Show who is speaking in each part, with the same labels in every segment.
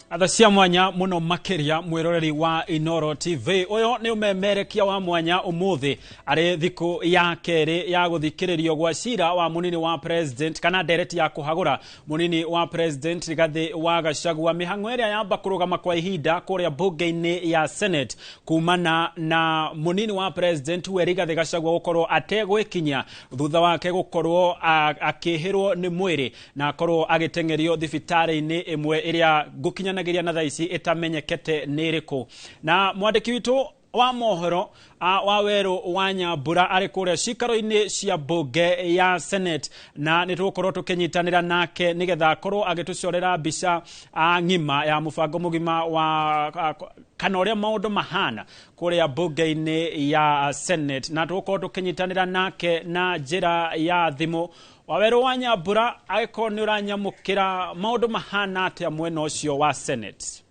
Speaker 1: Atha cia mwanya muno makiria mwiroreri wa Inooro TV. Uyu ni umemerekia wa mwanya umuthi ari thiku ya keri ya guthikiririo gwa cira wa munini wa president kana ndereti ya kuhagura munini wa president Rigathi wa Gachagua mihango iria yamba kurugama kwa ihinda kuria bunge-ini ya Senate kumana na munini wa president we Rigathi Gachagua gukorwo ategwikinya thutha wake gukorwo akihirwo ni mwiri na akorwo agitengerio thibitari-ini imwe iria ngukinya na thaa ici itamenyekete nĩ ĩrĩkũ. Na mwandĩki witũ wa mohoro wa Werũ wa Nyambura arĩ kũrĩa cikaro-inĩ cia bunge ya Senate, na nĩ tũgũkorwo tũkĩnyitanĩra nake nĩgetha akorwo agĩtũcorera mbica ng'ima ya mũbango mũgima wa kana ũrĩa maũndũ mahana kũrĩa bunge-inĩ ya Senate, na tũgũkorwo tũkĩnyitanĩra nake na njĩra ya thimũ. Wawerũ wa Nyambura, angĩkorwo nĩ ũranyamũkĩra, maũndũ mahana atĩa mwena ũcio wa Senate?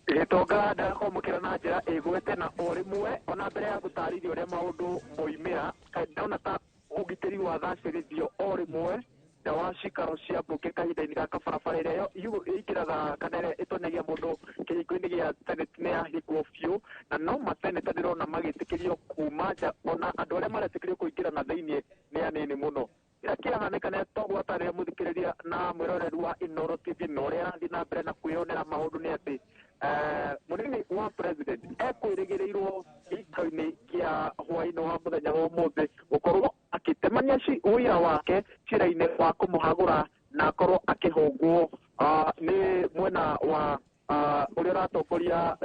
Speaker 2: Gĩtonga ndakwamũkĩra na njĩra ĩgwete na o rĩmwe ona mbere ya gũtarĩria ũrĩa maũndũ moimĩra, ndona ta ũgitĩri wathacĩrithio o rĩmwe nja wa cikaro cia mbunge kahinda-inĩ gaka barabara ĩrĩa ĩingĩraga kana ĩrĩa ĩtonyagia mũndũ kĩhingo-inĩ gĩa Senate nĩ yahingwo biũ, na no maseneta ndĩrona magĩtĩkĩrio kuma nja, ona andũ arĩa maretĩkĩrio kũingĩra na thĩiniĩ nĩ anini mũno. Kĩrĩa kĩrahanĩka nĩ togwatarĩria mũthikĩrĩria na mwĩroreri wa Inooro TV na ũrĩa arathiĩ na mbere na kwĩyonera maũndũ nĩ atĩ munini wa president ekwĩrĩgĩrĩirwo gĩikaro-inĩ kĩa hwaĩ-inĩ wa mũthenya wa ũmũthĩ gũkorwo akĩtemania ũira wake cira-inĩ wa kũmũhagũra na akorwo akĩhũngwo nĩ mwena wa ũrĩa ũratongoria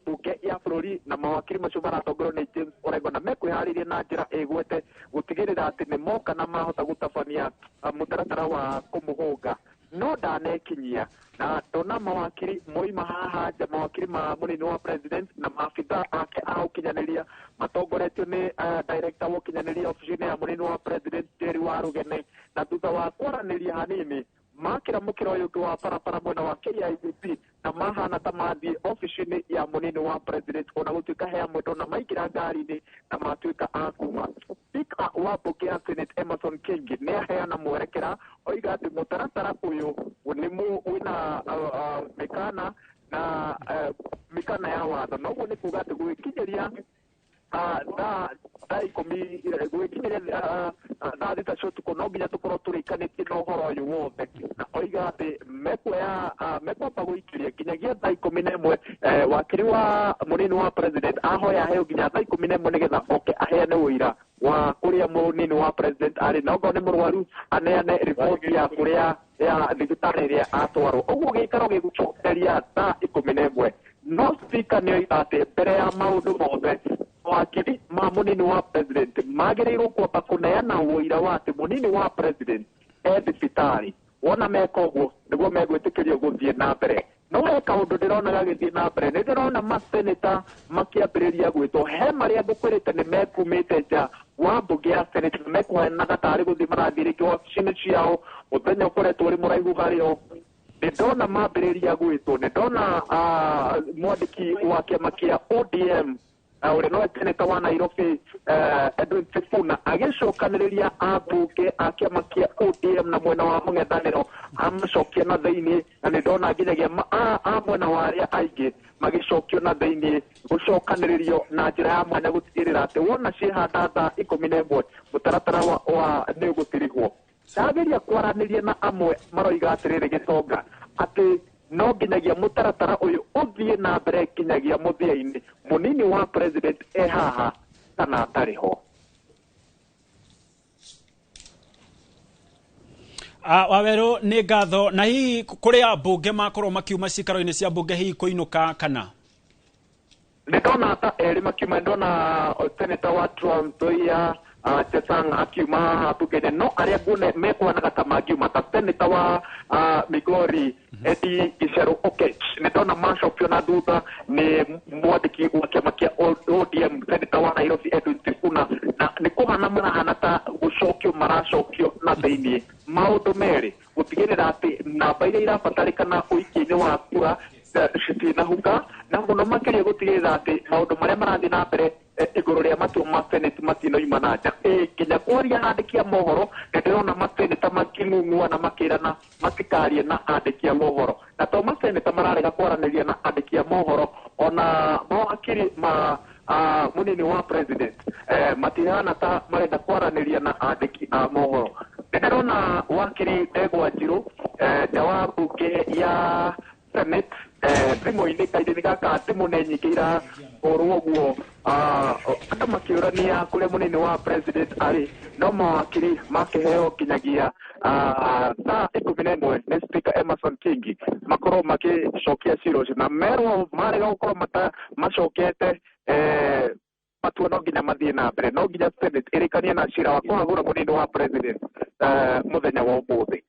Speaker 2: bunge ya bũrũri na mawakiri macio maratongorio nĩ James Orengo, na mekwĩharĩria na njĩra ĩgwete gũtigĩrĩra atĩ nĩ moka na mahota gũtabania mũtaratara wa kũmũhũnga. No ndanekinyia na ndona mawakiri moima haha nja, mawakiri ma munini wa president na maabitha ake a ũkinyanĩria matongoretio nĩ director wa ũkinyanĩria obici-inĩ ya munini wa president Jerry Warugene, na thutha wa kwaranĩria hanini makĩra mũkĩra ũyũ ũngĩ wa barabara mwena wa KICC na mahana ta mathiĩ obici-inĩ ya munini wa president, ona gũtuĩka he amwe ndona maingĩra ngari-inĩ na matuĩka a kuma. Speaker wa bunge ya Senate Emerson Kingi nĩ aheana mwerekera oiga atĩ mũtaratara ũyũ nĩ wĩna mĩkana na mĩkana ya watho, na ũguo nĩ kuga atĩ gwĩkinyĩria thaa ikũmi gwĩkinyĩria thaa thita cia ũtukũ no nginya tũkorwo tũrĩkanĩtie na ũhoro ũyũ wothe, na oiga atĩ mekuoya mekwamba gũikĩria nginyagia thaa 11. Wakiri wa munini wa president ahoya aheo nginya thaa 11 nĩgetha oke aheane ũira wa kũrĩa munini wa president arĩ, na okorwo nĩ mũrwaru aneane riboti ya kũrĩa ya thibitarĩ ĩrĩa atwarwo. Ũguo gĩikaro gĩgũcokereria thaa 11. No speaker nĩ oiga atĩ mbere ya maũndũ mothe mawakiri ma munini wa president magĩrĩirwo kwamba kũneana ũira wa atĩ munini wa president e thibitarĩ. Wona meka ũguo nĩguo megwĩtĩkĩrio gũthiĩ na mbere. No he kaũndũ ndĩrona gagĩthiĩ na mbere, nĩ ndĩrona maseneta makĩambĩrĩria gwĩtwo. He marĩa ngũkwĩrĩte nĩ mekumĩte nja wa mbunge ya Senate na mekũheanaga tarĩ gũthiĩ marathiĩ rĩngĩ wabici-inĩ ciao, mũthenya ũkoretwo ũrĩ mũraihu harĩ o. Nĩ ndona mambĩrĩria gwĩtwo, nĩ ndona mwandĩki wa kĩama kĩa ODM ũrĩa nowe seneta wa Nairobi Edwin Sifuna agĩcokanĩrĩria ambunge a kĩama kĩa ODM na mwena wa mũng'ethanĩro amacokia na thĩiniĩ, na nĩ ndona nginyagia a mwena wa arĩa aingĩ magĩcokio na thĩiniĩ gũcokanĩrĩrio na njĩra ya mwanya gũtigĩrĩra atĩ wona ciĩhanda thaa 11 mũtaratara wa nĩ ũgũtirihwo. Ndageria kwaranĩria na amwe maroiga atĩrĩrĩ gĩtonga atĩ no nginyagia mũtaratara ũyũ ũthiĩ na mbere nginyagia mũthia-inĩ, munini wa president e haha kana atarĩ ho.
Speaker 1: Wawerũ, nĩ ngatho. Na hihi kũrĩa mbunge makorwo makiuma cikaro-inĩ cia mbunge hihi kũinũka kana?
Speaker 2: Nĩ ndona ta erĩ makiuma, ndona seneta wa Trans Nzoia Chesang akiuma haha mbunge-inĩ, no arĩa nguona mekuonaga ta mangiuma ta seneta wa Migori Eddie Gicheru Okech, nĩ ndona macokio na thutha nĩ mwandĩki wa kĩama kĩa ODM seneta wa Nairobi Edwin Sifuna, na nĩ kũhana marahana ta gũcokio maracokio na thĩiniĩ. Maũndũ merĩ, gũtigĩrĩra atĩ namba iria irabatarĩkana ũikia-inĩ wa kura citinahuka na mũno makĩria gũtigĩrĩra atĩ maũndũ marĩa marathiĩ na mbere igũrũ rĩa matua ma Senate matinoima na nja. Nginya kwaria na andĩki a mohoro nĩ ndĩrona maseneta makĩng'ung'ua na makĩrana matikarie na andĩki a mohoro, na to maseneta mararega kwaranĩria na andĩki a mohoro, ona mawakiri ma munini wa president matihana ta marenda kwaranĩria na andĩki a mohoro. Nĩ ndĩrona wakiri Ndegwa Njirũ nja wa mbunge ya Senate thimũ-inĩ kainĩ gaka thimũ nĩ nyingĩ irahũrwo ũguo, andũ makĩũrania kũrĩa mũnini wa president arĩ, no mawakiri makĩheo nginyagia thaa 11 nĩ Speaker Emerson Kingi makorwo makĩcokia cira ũcio, na merwo marega gũkorwo macokete matua no nginya mathiĩ na mbere, no nginya Senate ĩrĩkanie na cira wa kũhagũra mũnini wa president mũthenya wa ũmũthĩ.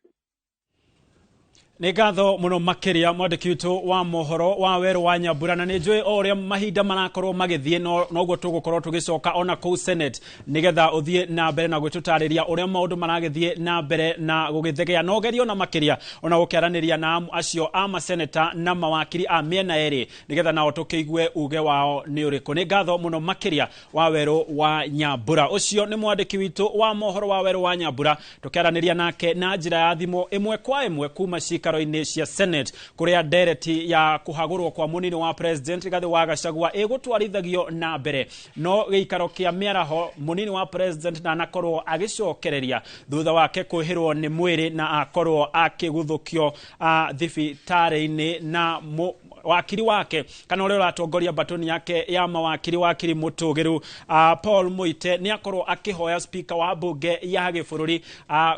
Speaker 1: Nĩ ngatho mũno makĩria mwandĩki witũ wa mohoro wa Werũ wa Nyambura, na nĩ njũĩ o ũrĩa mahinda marakorwo magĩthiĩ noguo tũgũkorwo tũgĩcoka ona kũu Senate nĩgetha ũthiĩ na mbere na gwĩtũtarĩria ũrĩa maũndũ maragĩthiĩ na mbere na gũgĩthegea, na ũgerio na makĩria ona gũkĩaranĩria na acio a maseneta na mawakiri a mĩena ĩrĩ nĩgetha nao tũkĩigue uge wao nĩ ũrĩkũ. Nĩ ngatho mũno makĩria wa Werũ wa Nyambura. Ũcio nĩ mwandĩki witũ wa mohoro wa Werũ wa Nyambura tũkĩaranĩria nake na njĩra ya thimũ ĩmwe kwa ĩmwe kuma cikaro-inĩ cia Senate kũrĩa ndereti ya kũhagũrwo kwa mũnini wa president Rigathĩ wa Gachagua ĩgũtwarithagio na mbere, no gĩikaro kĩa mĩaraho mũnini wa president ndanakorwo agĩcokereria thutha wake kwĩhĩrwo nĩ mwĩrĩ na akorwo akĩguthũkio thibitarĩ-inĩ na wakiri wake kana ũrĩa ũratongoria mbatoni yake ya mawakiri wakiri mũtũgĩru Paul Muite nĩ akorwo akĩhoya speaker wa mbunge ya gĩbũrũri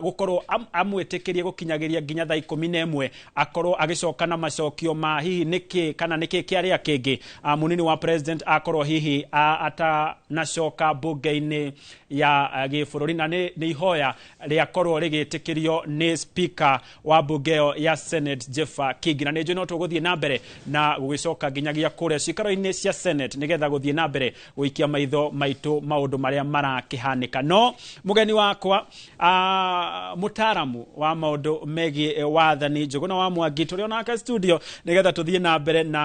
Speaker 1: gũkorwo amwĩtĩkĩrie gũkinyagĩria nginya thaa 11 akorwo agĩcoka na macokio ma hihi nĩkĩ kana nĩkĩ kĩarĩa kĩngĩ mũnini wa president akorwo hihi atanacoka mbunge-inĩ ya gĩbũrũri, na nĩ ihoya rĩakorwo rĩgĩtĩkĩrio nĩ speaker wa mbunge ĩyo ya Senate Jeffer Kingi. Na nĩ njũĩ no tũgũthiĩ na mbere na gũgĩcoka nginyagia kũrĩa cikaro-inĩ cia Senate nĩgetha gũthiĩ na mbere gũikia maitho maitũ maũndũ marĩa marakĩhanĩka. No mũgeni wakwa mũtaaramu wa maũndũ megiĩ wathani Njũgũna wa Mwangi tũrĩ onake studio nĩgetha tũthiĩ na mbere na